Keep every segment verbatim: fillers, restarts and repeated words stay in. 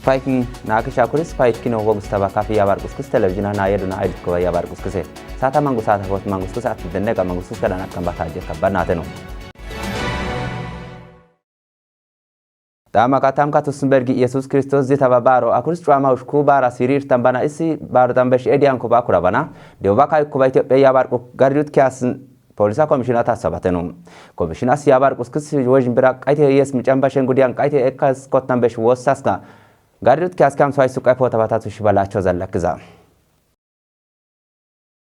Faykin naakisha kuris faytkino wogustaba kafi yabar kuskis televizina na yeduna aidit kuba yabar kuskise. Sata mangu sata hot mangu skus at denne ka mangu skus kadan akkan bata je kabba nateno. Dama katam katus bergi Yesus Kristus zitaba baro akuris cuama ushku bara sirir tambana isi baro tambesh edian kuba kurabana. Dewba kay kuba Ethiopia yabar kuk garjut kias polisa komishina tasabateno. Komishina si yabar kuskis wejin bira qayte yes micamba shengudian qayte ekas kotnambesh wosaska. Garjut kias kam swai sukai pota batatu shibalacho zallakza.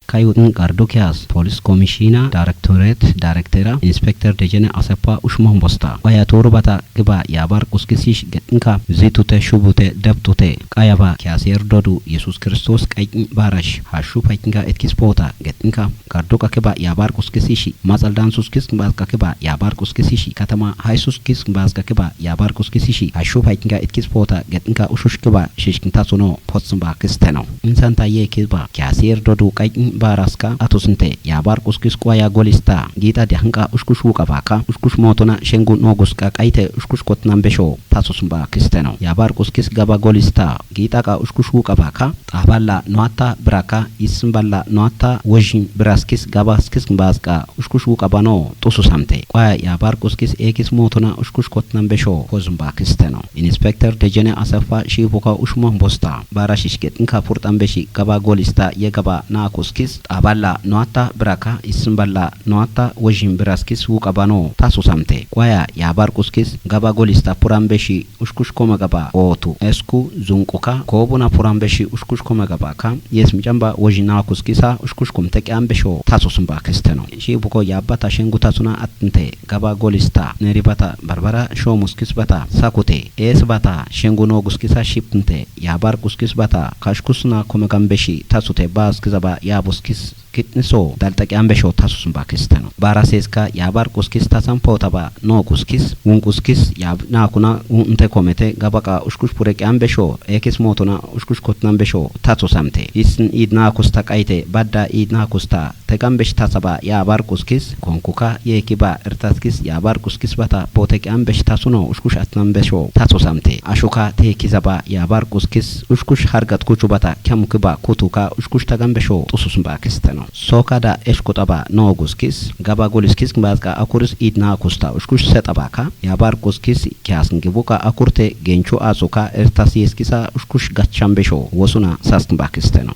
Kayutin Gardo Kiyas Polis Komishina Directorate Directora Inspektor Dejene Asepa Ushmon Bosta. Waya turu bata kiba yabar kuskisish getinka zitute shubute deptute. Kayaba Kiyas Erdodu Yesus Kristus kaytin barash hashu paytinka etkis pota getinka. Gardo ka kiba yabar kuskisishi. Matsal dan suskis kiba ka kiba yabar kuskisishi. Katama hai suskis kiba ka kiba yabar kuskisishi. Hashu paytinka etkis pota getinka ushush kiba shishkin tasuno. Potsumba kisteno. Insanta ye kiba kiasir dodu kaytin baraska atusinte yabar kuskis kwaya golista gita diahanka ushkush wukabaka ushkush motona shengu noguska kayte ushkush kotnambesho tasusumba kisteno. Yabar kuskis gaba golista gita ka ushkush wukabaka taballa noata braka isimballa noata wajin braskis gaba skis baska ushkush wukabano tususamte. Kwaya yabar kuskis ekis motona ushkush kotnambesho kozumba kisteno. Inspektor Dejene Asefa shibuka ushmon bosta bara shishket nka purtan beshi gaba golista ye gaba na kuskis taballa noata braka isimballa noata wajin braskis wukabano tasu samte. Kwaya yabar kuskis gaba golista puran beshi ushkush koma gaba otu esku zunkuka kobuna puran beshi ushkush koma gaba ka yes micamba wajin na kuskisa ushkush kum tekyan besho tasu sumba kisteno. Shibuko yabata shengu tasuna atnte gaba golista neri bata barbara shomuskis bata sakute es bata shengu noguskisa shipnte yabar kuskis bata kashkusna komegambeshi tasute baskizaba yabuskis kitniso daltaki ambesho tasusumba kisteno. Bara seska yabar kuskis tasan potaba noguskis wunkuskis yab nakuna wunte komete gabaka ushkush pureki ambesho ekis motona ushkush kotnambesho tasusamte. Isn id nakusta kayte badda id nakusta tekambesh tasaba yabar kuskis konkuka yekiba irtaskis yabar kuskis bata potek ambesh tasuno ushkush atnambesho tasusamte. Ashuka tekizaba yabar kuskis ushkush hargat kuchubata kiamukiba kutuka ushkush tagambesho tususumba kisteno. Sokada eshkutaba noguskis gaba goliskis bazka akuris idna kusta ushkush setabaka yabar kuskis kiasngibuka akurte genchu azuka irtasieskisa ushkush gachambesho wosuna saskmbakisteno.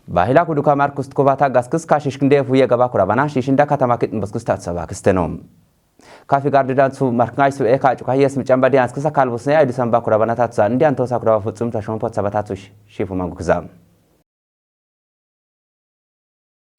Bahila kuduka markus tkubata gaskis kashishkinde fuye gaba kurabana shishinda katama kitn buskis tatsaba kisteno. Kafi gardidan su markngai su eka cuka yes micamba dians kisa kalbusne aidu samba kurabana tatsa ndian tosa kuraba futsum tashon pot sabatatu shifu mangu kizam.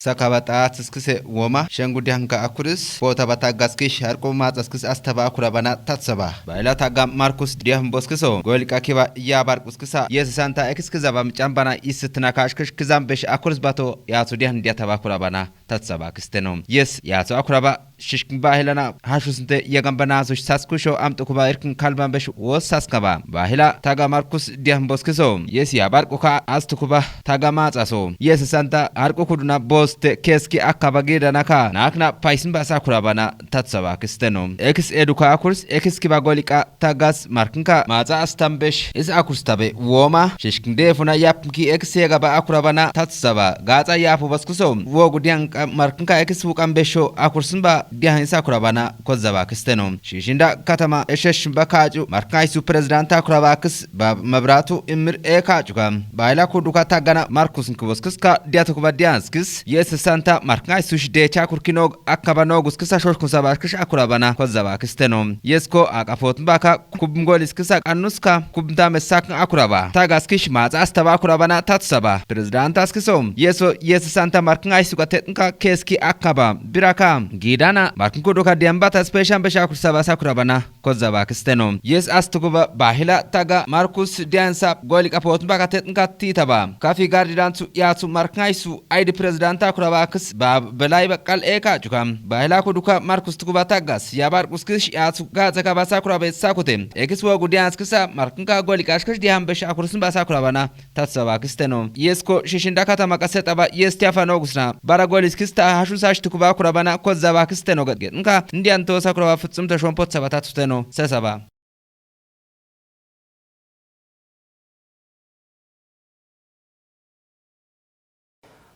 Sakaba taatskise woma shengu dianka akuris pota bata gaskish harqu matsaskis astaba akurabana tatsaba. Baila taga markus dian boskiso golika kiba yabar kuskisa yes santa ekskizaba micambana isitna kashkish kizam besh akuris bato yatsu dian diataba akurabana tatsaba kisteno. Yes yatsu akuraba shishkin bahilana hashusnte yagambana sush saskusho amtukuba irkin kalban besh wos saskaba. Bahila taga markus dian boskiso yes yabar kuka astukuba taga matsaso yes santa harqu kuduna boste keski akkaba gidanaka nakna paysin basa kurabana tatsaba kisteno. Ekis eduka akurs ekis kiba golika tagas markinka matsa astambesh is akustabe woma shishkin defuna yapnki ekis yegaba akurabana tatsaba gatsa yapu baskuso wogu dianka markinka ekis wukan besho akursin ba diahan is akurabana kozaba kisteno. Shishinda katama eshesh bakacu markinka isu president akuraba kis ba mabratu imir eka cuka baila kuduka tagana markus nkiboskiska diatukuba dianskis yes santa markinka isu shidecha kurkinog akaba noguskisa shoshkun sabashkish akurabana kozaba kisteno. Yesko akafotn baka kubm goliskisa annuska kubmta mesakn akuraba tagaskish matsa astaba akurabana tatsaba. President askiso yeso yes santa markinka isu gatetnka keski akaba biraka gidana markin kuduka diambata special besha kursaba sakurabana kozaba kisteno. Yes astukuba bahila taga markus diansa golika potn baka tetnka titaba kafi gardidan su yatsu markinka isu aidi president akuraba kis ba belai bakal eka cuka bahila kuduka markus tukuba tagas yabar kuskish yatsu gaza kaba sakuraba sakute ekis wogu dianskisa markinka golika ashkish dian besh akursin ba sakurabana tatsaba kisteno. Yesko shishinda katama kasetaba yes tiafa nogusna bara goliskista hashun sash tukuba kurabana kozaba kisteno gatget nka ndian tosa kuraba futsum tashon pot saba tatsuteno sesaba.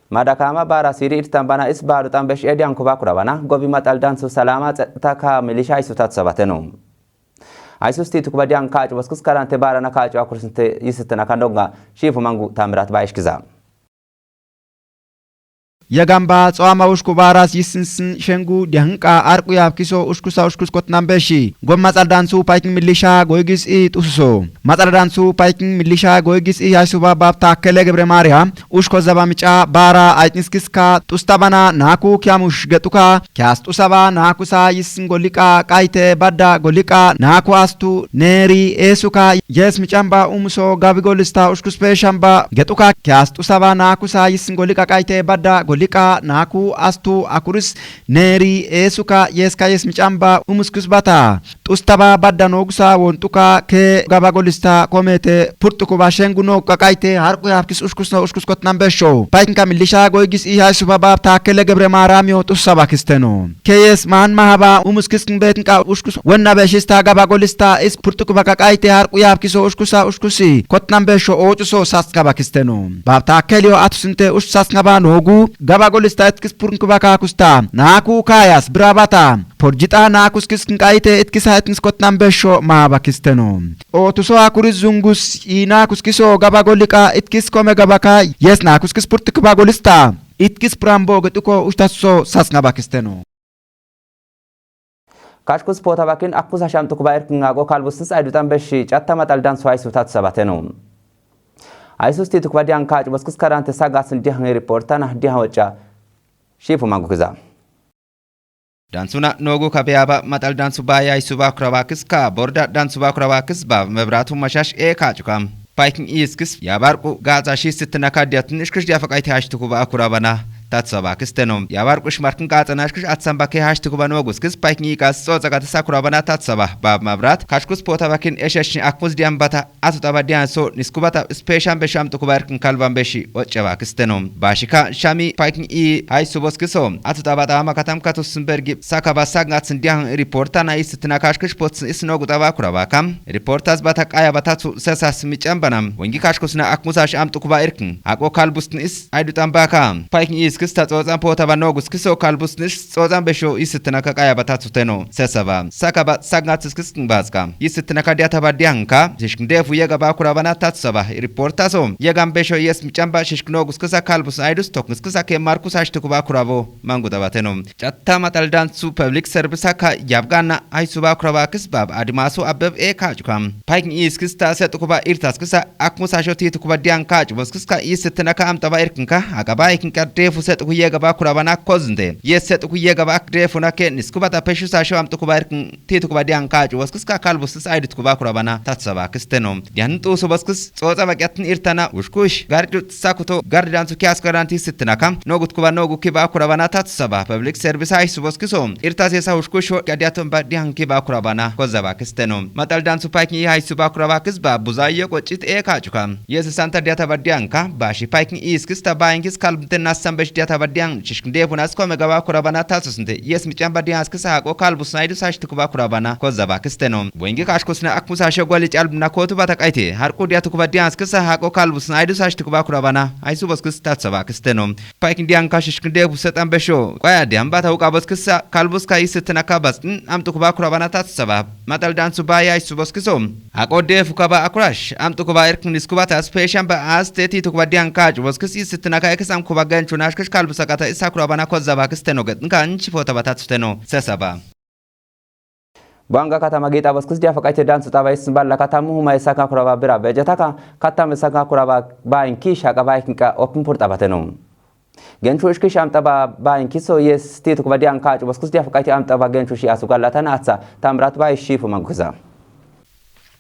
Madakama bara siri irtan bana is baru tambesh edian kuba kurabana gobi matal dansu salama taka milisha isu tatsabateno. Aisus ti tukubadian kacu boskus karante barana kacu akursinte yisitana kandonga shifu mangu tamirat baishkiza. Yagamba tsoama ushku baras yisinsin shengu dianka arku yapkiso ushkusa ushkus kotnambeshi gom matsal dansu paikin milisha goigis i tususo. Matsal dansu paikin milisha goigis i yaisuba bab takele gebre maria ushko zaba mica bara aikinskiska tustabana naku kiamush getuka kias tusaba nakusa yisin golika kaite badda golika naku astu neri esuka yes micamba umuso gabi golista ushkus peshamba getuka kias tusaba nakusa yisin golika kaite badda golika naku astu akuris neri esuka yeska yes micamba umuskus bata. Tustaba badda nogusa wontuka ke gaba golista komete purtuku bashengu no kakaite harku yapkis ushkus no ushkus kotnambesho. Paikinka milisha goigis i haisuba bab takele gebre maramio tusaba kisteno. Keyes man mahaba umuskiskin betinka ushkus wenna beshista gaba golista is purtuku bakakaite harku yapkiso ushkusa ushkusi kotnambesho ochuso saskaba kisteno. Bab takelio atusinte ush saskaba nogu gaba golista itkis purtuku bakakusta. Naku kayas brabata. Porjita nakuskis kinkaite itkisa itnis kotnambesho mabakisteno. Otuso akuris zungus i nakuskiso gaba golika itkis kome gabaka yes nakuskis purtik bagolista itkis prambo getuko ustaso sasngabakisteno. Kashkus pota bakin akusa sham tukuba irkin ago kalbusnis aidutan beshi chatta matal dan swai sutat sabateno. Aisus ti tukuba dian kaj boskus karante sagas dihan reportana dihan wacha shifu mangukiza. Dansuna nogu kabeyaba matal dansu baya isuba kurabakiska borda dansu ba kurabakis ba mebratu mashash e kacuka. Paikin iskis yabarku gaza shi sitna kadiatun ishkish diafakaiti hashtukuba akurabana tatsaba kisteno. Yabarku shmarkin gaza nashkish atsan bake hashtukuba noguskis paikin ikas soza gatasa kurabana tatsaba ba mabrat kashkus pota bakin eshesh akmus diambata Atu taba dian so niskubata special besham tukuba irkin kalban beshi ochaba kisteno. Bashika shami paikin i hai suboskiso. Atu taba tama katam katus bergi sakaba sagnatsin dian reporta na is tinakash kish pots is nogu taba kurabaka. Reportas bata kaya batatu sesas michambana. Wengi kashkusna akmusash am tukuba irkin. Ako kalbusn is aidu tambaka. Paikin i skista tsotsan pota ba nogu skiso kalbusn is tsotsan besho is tinaka kaya batatu teno. Sesaba. Sakaba sagnatsis kiskin baska. Yisitnaka diataba dianka shishkndefu yega bakurabana tatsaba reportaso yegan besho yes michamba shishknoguskisa kalbus aidus toknskisa ke markus ashtuku bakurabo mangu dabateno. Chatta matal dansu public service aka yabgana aisu bakurabakis bab adimasu abeb e kajuka. Paikin iskista setukuba irtaskisa akmus asho titukuba dianka juboskiska yisitnaka amtaba irkinka akaba ikinka defu setuku yega bakurabana kozinde yes setuku yega bak defu nake niskubata peshu sasho amtukuba irkin Titu kuba dian kacu waskiska kalbus is aidit kuba kurabana tatsaba kisteno. Dian tu subaskis tsotsa bakiatin irtana ushkush garju sakuto gardan su kias garanti sitnaka nogut kuba nogu kiba kurabana tatsaba public service ai subaskiso irtas yesa ushkush gadiaton ba dian kiba kurabana kozaba kisteno. Matal dan su paikin i hai suba kuraba kisba buzayo kochit e kacuka. Yes santa diata ba dianka bashi paikin i iskista ba inkis kalbten nassan besh diata ba dian shishkin defunas kome gaba kurabana tatsosnte yes mican ba dian askisa hako kalbus naidu sash tukuba kurabana kozaba kisteno. Wengi kashkusna akmusa shogwali calbna kotu bata kaite harku dia tukuba dian askisa hako kalbus naidu sash tukuba kurabana aisu boskis tatsaba kisteno. Paikin dian kashishkin defu setan besho kwaya dian bata uka boskisa kalbus ka isitna kabas am tukuba kurabana tatsaba. Matal dan su baya aisu boskiso. Hako defu kaba akurash am tukuba irkin diskubata special ba as teti tukuba dian kaj boskis isitna ka ekis am kuba genchu nashkish kalbus akata isa kurabana kozaba kisteno get nka nchi fota bata tsuteno. Sesaba. Buanga katama gita baskis dia fakaite dan su taba isin balla katamu huma isaka kuraba bira bejataka katam isaka kuraba ba inkish haka ba ikinka opin pur tabateno. Genchu ishkish am taba ba inkiso yes titu kuba dian kacu baskus dia fakaite am taba genchu shi asu galla tana atsa tamrat ba ishifu manguza.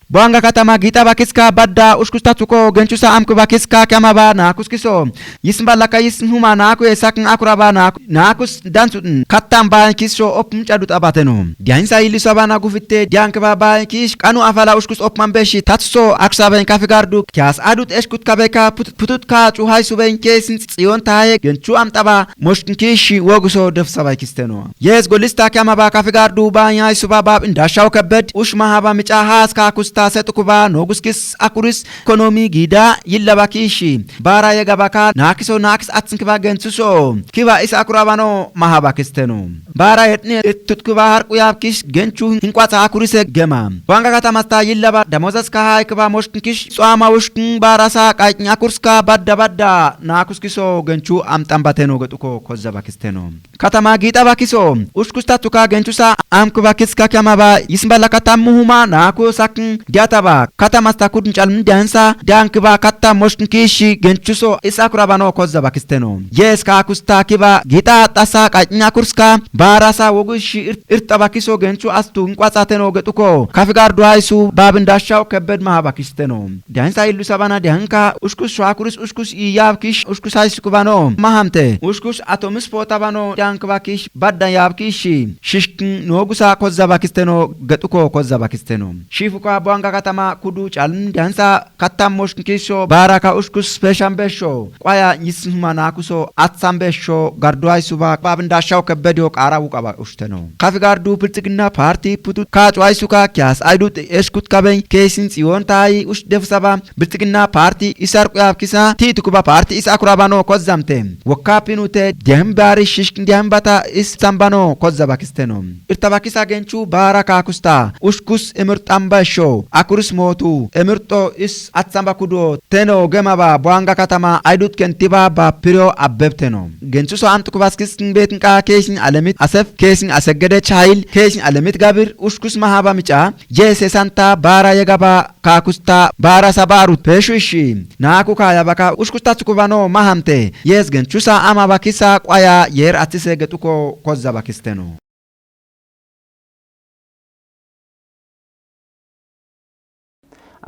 Buanga katama gita bakiska badda ushkusta tuko genchusa amku bakiska kama ba na kuskiso. Yisn balla ka yisn huma na ku esak akura ba na kus dan su katam ba kisho op mucha dut abateno. Dian sa ili so ba na gufitte dian ka ba ba kish kanu afala ushkus op man beshi tatso aksa ben kafi gardu kias adut eshkut ka beka putut ka chu hai su ben kesin tsion taye genchu am taba moshkin kishi woguso def sabai kisteno. Yes golista kama ba kafi gardu ba yai su ba bab inda shau ka bed ush mahaba micha has ka kus katamasta setukuba noguskis akuris ekonomi gida yillabakishi. Bara yegabaka nakiso nakis atsinkiba gensuso kiba is akurabano mahabakisteno. Bara yetni tutkuba harqu yabkish genchu hinkwatsa akurise gema. Wanga katamasta yillaba damozas kaha ikba moshkish tsama ushkin bara sa qaytni akurska badda badda nakuskiso genchu amtambateno getuko kozzabakisteno. Katama gita bakiso ushkusta tuka genchusa amku bakiska kama ba yismbala katamu huma naku sakin diataba katamasta kudin chalm dansa dankiba katta moshkin kishi genchuso is akurabano kozzabakisteno. Yes ka kusta kiba gita tasa qaytni akurska bara sa wogushi irtabakiso genchu astu hinkwatsa teno getuko kafigar duhaisu babin dashaw kebbed mahabakisteno. Dahinsa illu sabana dahinka ushkus shwakuris ushkus iyabkish ushkus haisukubano mahamte ushkus atomis potabano dankbakish badda yabkishi shishkin nogusa kozzabakisteno getuko kozzabakisteno. Shifuka buanga katama kudu chalm dahinsa katam moshkiso baraka ushkus peshambesho qwaya yismanakuso atsambesho garduaisuba babin dashaw kebbedio qara wuqaba ushteno. Kafi gardu Biltsigna parti putu kacu aisuka kiyas aidut eshkut kabey kesin tsiyon tayi ush defsaba Biltsigna parti isar quyab kisa ti tukuba parti is akurabano kozzamte. Wakapinute dihem bari shishkin dihem bata is sambano kozzabakisteno. Irtabakisa genchu bara kakusta ushkus imir tambasho akuris motu imirto is atsamba kudo teno gemaba buanga katama aidut kentiba ba pirio abbebteno. Genchuso antukubaskis betin ka kesin alemit asef kesin asegede chayil kesin alemit gabir ushkus mahaba mica. Jese santa bara yegaba kakusta bara sabarut peshu ishi. Naku kaya baka ushkusta tukubano mahamte yes genchusa ama bakisa qwaya yer atise getuko kozzabakisteno.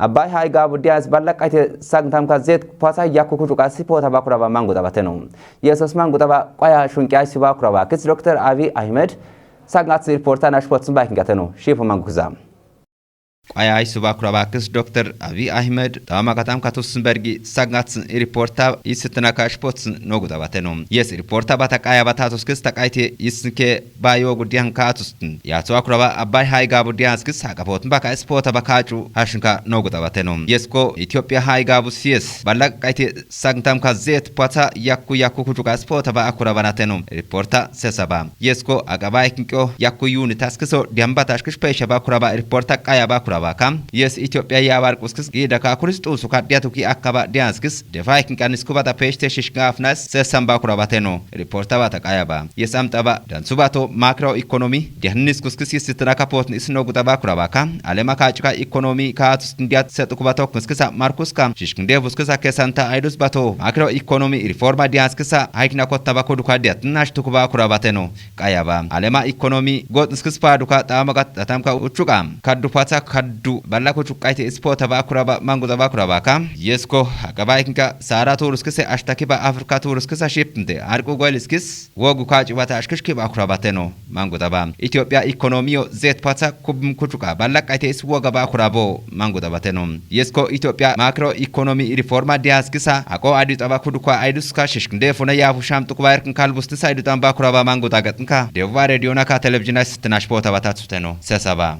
Abbay hayga budiyas ballaqayte sagtamka zet pasa yakku kucuka sipota bakuraba mangudabateno. Yesus mangudaba qwaya shunqiyay siba kuraba kis Doktor Abiy Ahmed sagngatsin reporta nashpotsin baykingateno. Shifu manguza. Qwaya isuba kuraba kis Doktor Abiy Ahmed tawama katam katussin bergi sagngatsin reporta isitnaka shpotsin nogudabateno. Yes reporta bata qwaya bata tuskis taqayte isnke bayo gudiyan katustin yatsu akuraba abbay hayga budiyas kis haqapotin baka ispota bakacu hashinka nogudabateno. Yesko Ethiopia hayga bus yes ballaqayte sagtamka zet pata yakku yakku kucuka spota ba akura banateno reporta sesaba. Yesko aqaba ikinkyo yakku yuni taskiso diambata ashkish pesha ba kuraba reporta qaya ba kuraba ka. Yes Ethiopia ya barquskis gida ka kuris tusu ka diatuki akaba dianskis defa ikinkanis kubata peshte shishkafnas sesamba kurabateno reporta bata qaya ba. Yes amtaba dansubato macro economy diannis kuskis yes itraka potn isno gutaba kuraba ka. Alema ka chika economy ka tus ndiat set kubato kuskisa markuska shishkinde buskisa kesanta aidus bato macro economy reforma dianskisa haikna kottaba kuduka diat nash tukuba kurabateno. Qaya ba alema economy got nskis paduka tamagat tatamka uchuka kaddu pata kaddu balla kuchukayte ispota ba kuraba manguza ba kuraba ka. Yesko aqaba ikinka sara turuskise ashtaki ba Afrika turuskisa shipnde arqu goiliskis wogu ka chibata ashkish kiba kurabateno. Manguza ba Ethiopia economy o zet pata kubm kuchuka balla qayte is woga ba kurabo manguza bateno. Yesko Ethiopia macro economy reforma diaskisa aqo adi taba kuduka aiduska shishkinde funa yafu sham tukuba erkin kalbusnisa idu tamba kuraba manguza gatnka dewa radio naka television asitnash pota batatsuteno. Sesaba.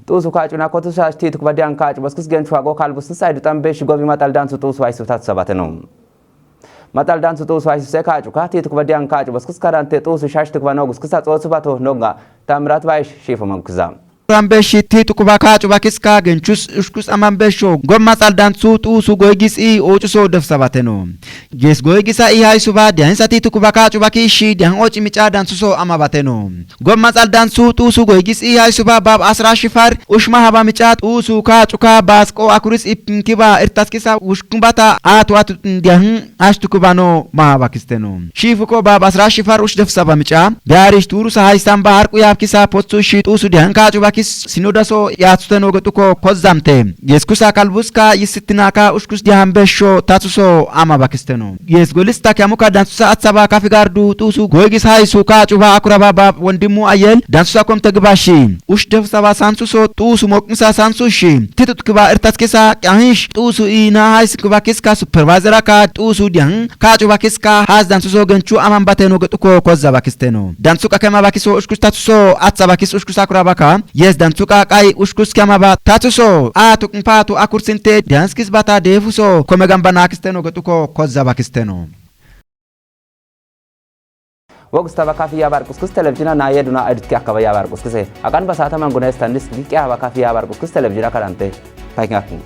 Tusu kacuna kotusa ti tukba dian kacu baskis gencu aqo kalbusnisa idu tambe shigobi matal dansu tusu aisu tatsabateno. Matal dansu tusu aisu se kacu ka ti tukba dian kacu baskis karante tusu shash tukba nogus kisa tsosu bato nonga tamrat baish shifu mankuza. Rambeshi ti tukuba kacu bakiska genchus ushkus amambesho gom matal dansu tusu goigis i ocuso defsabateno. Ges goigisa i haisuba dian sa ti tukuba kacu bakishi dian oci mica dansuso amabateno. Gom matsal dansu tusu goigis i haisuba bab asra shifar ushma haba micat usu ka cuka basko akuris ipnkiba irtaskisa ushkumbata atu atu diahn ashtukubano mahabakisteno. Shifuko bab asra shifar ushdefsaba mica biarish turusa haisamba harqu yabkisa potsu shi tusu diahn ka cubakis sinodaso yatsuteno getuko kozzamte. Geskusa kalbuska yisitinaka ushkus diahn besho tatsuso amabakisteno. Yes golista kiamuka dansusa atsaba kafi gardu tusu goigis haisu ka cuba akuraba bab wondimu ayel dansusa komte gibashi. Ush defsaba sansuso tusu mokmisa sansushi titut kiba irtaskisa kiahish tusu ina hais kiba kiska supervisor aka tusu dian ka cuba kiska has dansuso genchu aman bateno getuko kozza bakisteno. Dansu kakema bakiso ushkus tatsuso atsa bakis ushkus akurabaka. Yes, danthu qaaqay ushkus kyamaba tathuso a tuqinpatu akursinte diyanskis bata deefuso kome gamba naakisteno gexuko kozza bakisteno. Wogustaba kafi yabar kuskis televizina naye duna editki akaba yabar kuskise. Akan basata mangunestandis giqya ba kafi yabar kuskis televizina karante. Paiknakni.